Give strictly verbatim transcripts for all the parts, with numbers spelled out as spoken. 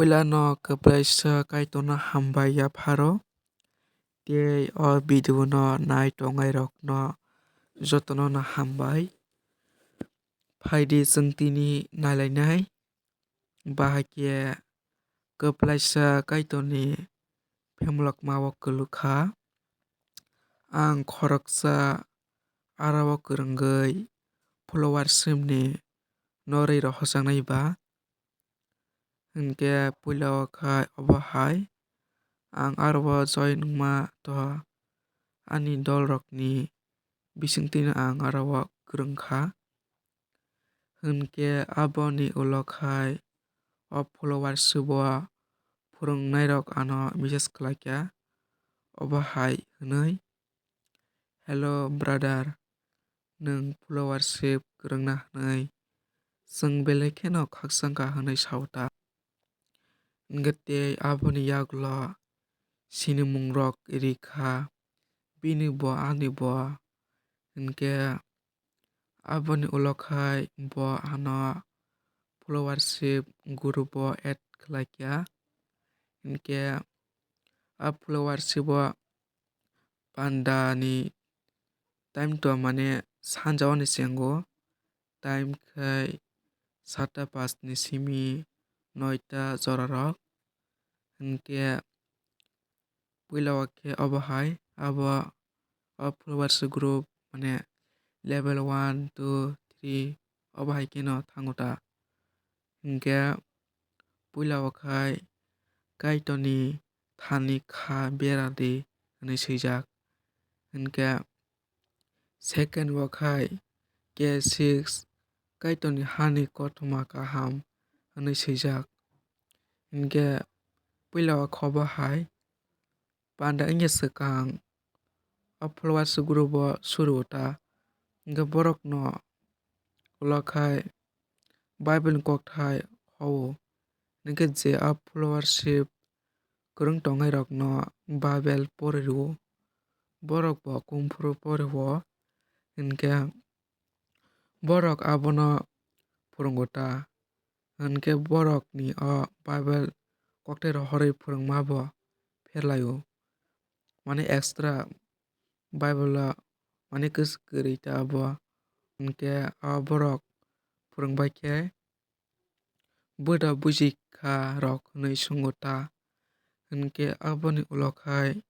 Puilano kwplaisa Kaitorno hambai yapharo, tei o video no nai tongnai rokno jotono no hambai. Phaidi chwng tini nailainai, bahai khe kwplaisa Kaitorni phemlokma o kwlwkha. Ang khoroksa aro o kwrwngwi followership ni norwi rohorjaknai ba. Hinkhe puila o khai obo hai, ang aro o join wngma to ani dol rokni bisingtwino ang aro o kwrwng kha. Hinkhe aboni ulo khai o followership o phwrwngnairok ano message khlaikha, obo hai hwnwi, "Hello brother, nwng followership kwrwngna hwnwi chwng belai kheno khakchangkha," hwnwi sao ta. Hinkhe tei aboni yagulo sinimungrok rikha, bini bo ani bo. Hinkhe aboni ulo khai bo ano followership group o add khlaikha. Hinkhe a followership o pandani time to mane sanja oni chengo, time khai satta panch ni simi noita jorarok. Hinkhe puila o khe obo hai, abo o followership group mane level one, two, three obo hai kheno thango ta. Hinkhe puila o khai Kaitorni thani kha bera di hwnwi swijak. Hinkhe second o khai K six Kaitorni hani kothoma kaham hwnwi swijak. Hinkhe puila o khe obo hai panda wngya swkang a followership group o suru ta. Hinkhe borokno ulo khai Bible ni kokthai hao. Hinkhe je a followership kwrwng tongnai rokno Bible pori rwo. Borok bo kumphuru pori o. Hinkhe borok abono phwrwngo ta. Hinkhe borokni o Bible kokthai rohorwi phwrwngma bo pherlaio. Mane extra Bible o mane kwswk kwrwi ta abo. Hinkhe o borok phwrwngbai khe, "Buda bujikha rok?" hwnwi swngo ta. Hinkhe aboni ulo khai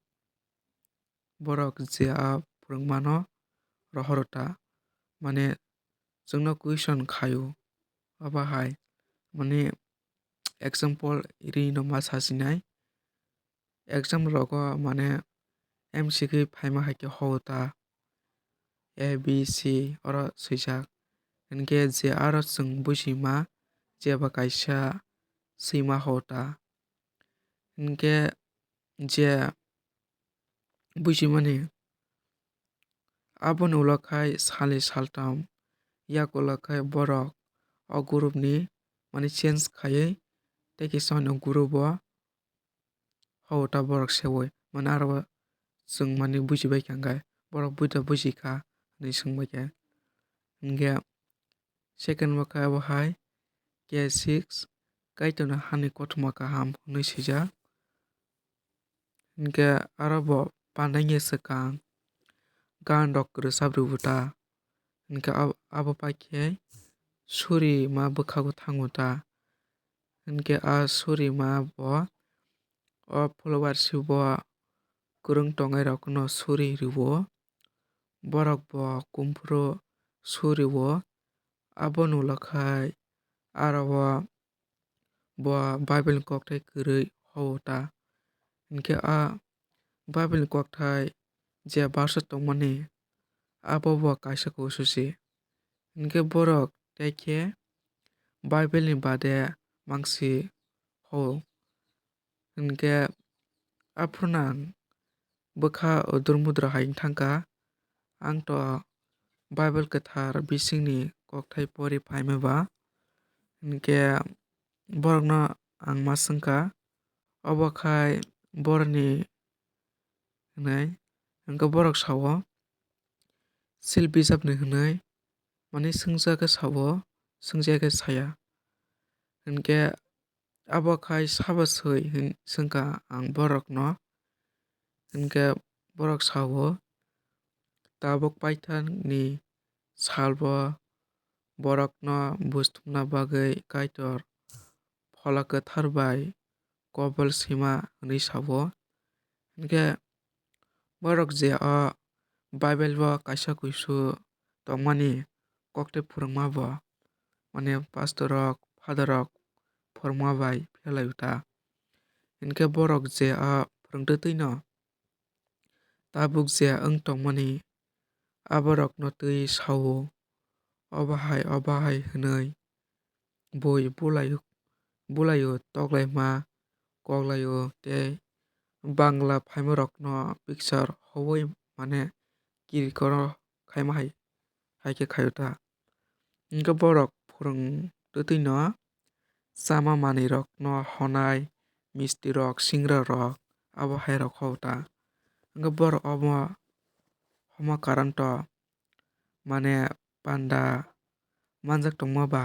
borok je a phwrwngmano rohoro ta, mane chwngno question khaio. Abo hai, mane example rino ma sasinai. Exam rogo mane M C Q phaima hai khe hao ta, A B C oro swijak. Hinkhe je aro chwng bujima jeba kaisa swima hao ta. Hinkhe je bujimani aboni ulo khai salni saltham yak ulo khai borok o group ni mane change khaiwi tei kisa ani group o hao ta borok seui mane aro chwng mane bujibai kha hinkhe borok buida bujikha hwnwi swngbai kha. Hinkhe second o khe abo hai K six Kaitorni hani kothoma kaham hwnwi swijak. Hinkhe aro bo pandai wngya swkang gan rok rwchap rwbo ta. Hinkhe abo, abo pai khe suri ma bwkhago thango ta. Hinkhe a suri ma bo o followership o kwrwng tongnai rokno suri rwo. Borok bo kumphuru suri o. Aboni ulo khai aro o bo Bible ni kokthai kwrwi hao ta. Hinkhe a Bible ni kokthai je verse o tongmani abo bo kaisa kusu se. Hinkhe borok tei khe Bible ni baade mangsi hao. Hinkhe aphuru no ang bwkha udur mudur hai wng thangkha. Ang to Bible kwthar bisingni kokthai pori phaima ba. Hinkhe borokno ang ma swngkha, obo khai boroni hwnwi. Hinkhe borok sao, sil bijapni hwnwi, mane swngjak khe sao, swngjaya khe saya. Hinkhe Abo khai sabo swi?" hwn swngkha ang borokno. Hinkhe borok sao, "Tabuk paithakni salbo borokno buj thumna bagwi Kaitor Phola Kwthar bai kobol swima," hwnwi sao. Hinkhe borok je o Bible-o kaisa kuisu tongmani koktwi phwrwngma bo, mane pastor rok, father rok phwrwngma bai pherlai ta. Hinkhe borok je o phwrwngtwtwino tabuk je wng tongmani aborokno twi sao, "Obo hai, obo hai," hwnwi bui bulaio, bulaio, toklaima koklaio tei Bangla phaimorokno picture howui mane kirikoro khaima hai, hai khe khaio ta. Hinkhe borok phwrwng twtwino chama manwirokno honai, mistirok, singrarok, abo hairok hou ta. Hinkhe borok omo homa karanto mane panda manjak tongma ba,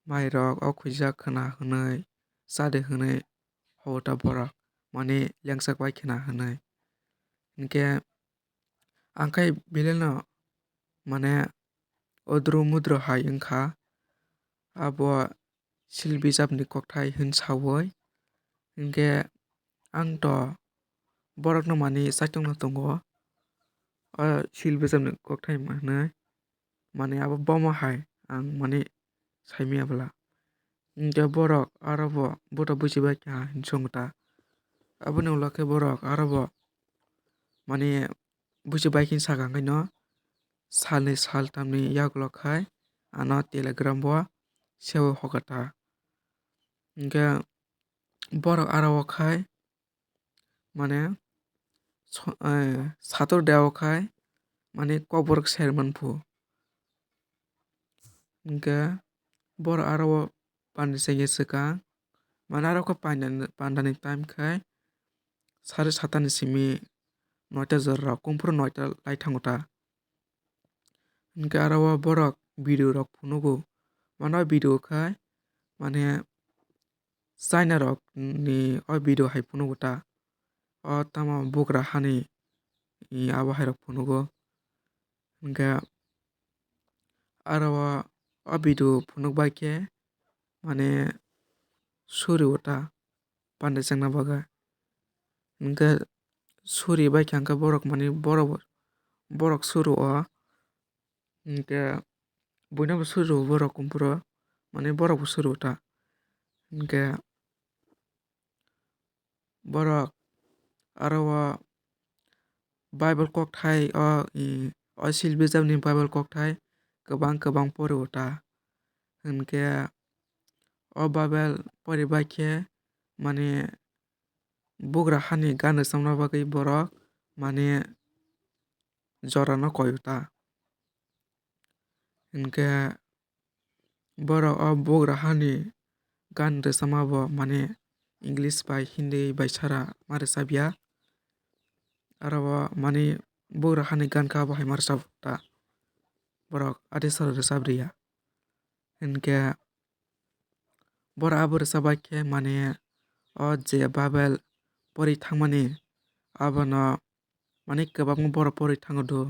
mairok o khuijak khwna hwnwi, chadi hwnwi hou ta borok, mane lengsak bai khwna hwnwi. Hinkhe ang khai belai no mane odro modro hai wngkha, abo sil bijapni kokthai hwn saui. Hinkhe ang to borokno mani saichungno tongo, o sil bijapni kokthai hwnwi, mani abo bomo hai ang mani saimaya bwla. Hinkhe borok aro bo buta buchi bai kha hwn song ta. Aboni ulo khe borok aro bo mani buchi bai khe saka hwnkhe no salni saltamni yagulo khai ano Telegram bo seui hoka ta. Hinkhe borok aro o khai mane so-, eh, Saturday o khai mane kokborok ser manphu. Hinkhe borok aro o panda chengya swkang. Mane aro khe panda, pandani time khai sare satani simi noita jora rok, kumphuru noita lai thango ta. Hinkhe aro o borok video rok phunugo. Mane o video khai mane China rok ni o video hai phunugo ta. O tamo bugra hani, i, abo hai rok phunugo. Hinkhe aro o, o video phunuk bai khe mane suri o ta panda chengna bagwi. Hinkhe suri bai khe hinkhe borok mane borok, borok suru o. Hinkhe buino bo suru o borok kumphuru mane borok bo suru o ta. Hinkhe borok aro o Bible kokthai o, i, o sil bijapni Bible kokthai kwbang kwbang pori o ta. Hinkhe o Bible pori bai khe mane bugra hani gan rwchapna bagwi borok mane jorano koi o ta. Hinkhe borok o bugra hani gan rwchapma bo mane English bai Hindi bai sara ma rwchapya. Aro bo mane bugra hani gan kha bo hai ma rwchap ta. Borok adi sara rwchap rwya. Hinkhe borok abo rwchap bai khe mane o je Bible pori thangmani abono mane kwbangma borok pori thango do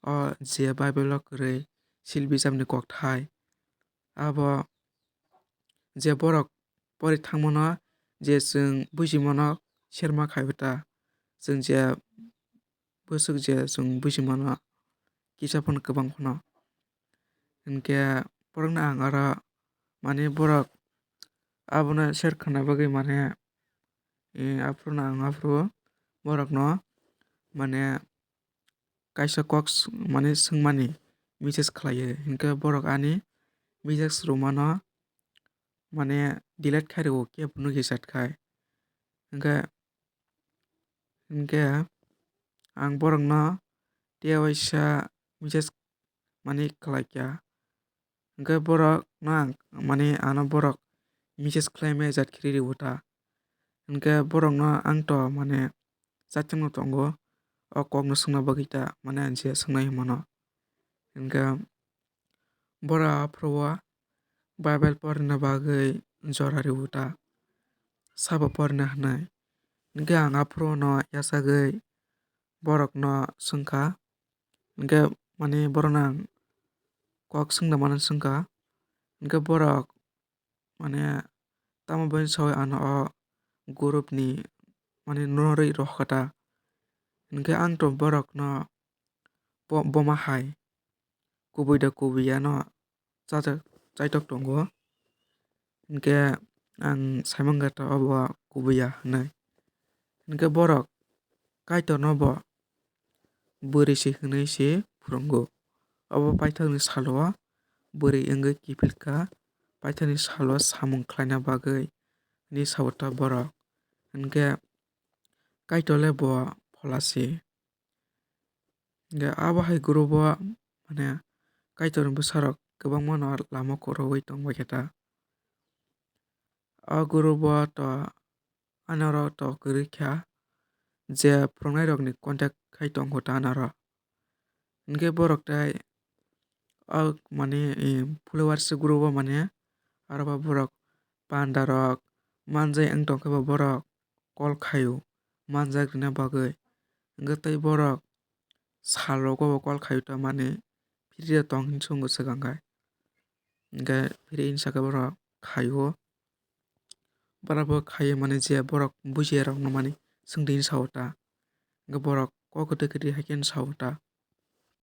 o je Bible o kwrwi sil bijapni kokthai. Abo je borok pori thangmano je chwng bujimano serma khai ta. Chwng je bwswk je chwng bujimano kisa phano kwbang phano. Hinkhe borokno ang aro mane borok abono share khaina bagwi mane, eh, aphuru no ang aphuru borokno mane kaisa kok s-, mane swngmani message khlaio. Hinkhe borok ani message rwmano mane delete khai rwo, kebo phunukya chat khai. Hinkhe, hinkhe ang borokno tei waisa message mani khlaikha. Hinkhe borokno ang mani ano borok message khlaimaya jat khe riri o ta. Hinkhe borokno ang to mane chatungno tongo, o kokno swngna bagwi ta mane ang je swngnai hwnmano. Hinkhe borok aphuru o Bible porina bagwi jora rwi o ta. sabo porina hinwi. Hinkhe ang aphuru no yachagwi borokno swngkha. Hinkhe mane borokno ang kok swngna mano swngkha. Hinkhe borok mane tamo bai sawi ano o group ni mane norwi rohor kha ta. Hinkhe ang to borokno bo-, boma hai kubui da kubui ya no chajak chaitok tongo. Hinkhe ang saimang kha ta obo kubui ya hinwi. Hinkhe borok Kaitorno bo bwrwi se hwnwi se phwrwngo. Obo paithakni salo bwrwi wngwi kiphil kha, paithakni salo samung khlaina bagwi, hwnwi sao ta borok. Hinkhe Kaitor le bo phola se. Hinkhe abo hai group o mane Kaitorni bwsarok kwbangma no lama kwrwui tongbai khe ta. O group o to anorok to kwrwi kha je phwrwngnairokni contact khai tongo ta anorok. Hinkhe borok tei o mane, eh, followers group o mane aro bo borok pandarok manjai wng tongkhe bo borok call khaio manjak rwna bagwi. Hinkhe tei borok sal rogo bo call khaio ta mani free tong hinwi swngwi swkang khe. Hinkhe free hinwi sakhe borok khaio. Borok bo khaiwi mani je borok bujiya rokno mani swngdi hinwi sao ta. Hinkhe borok kok kwtwi kwtwi hai khe hinwi sao ta.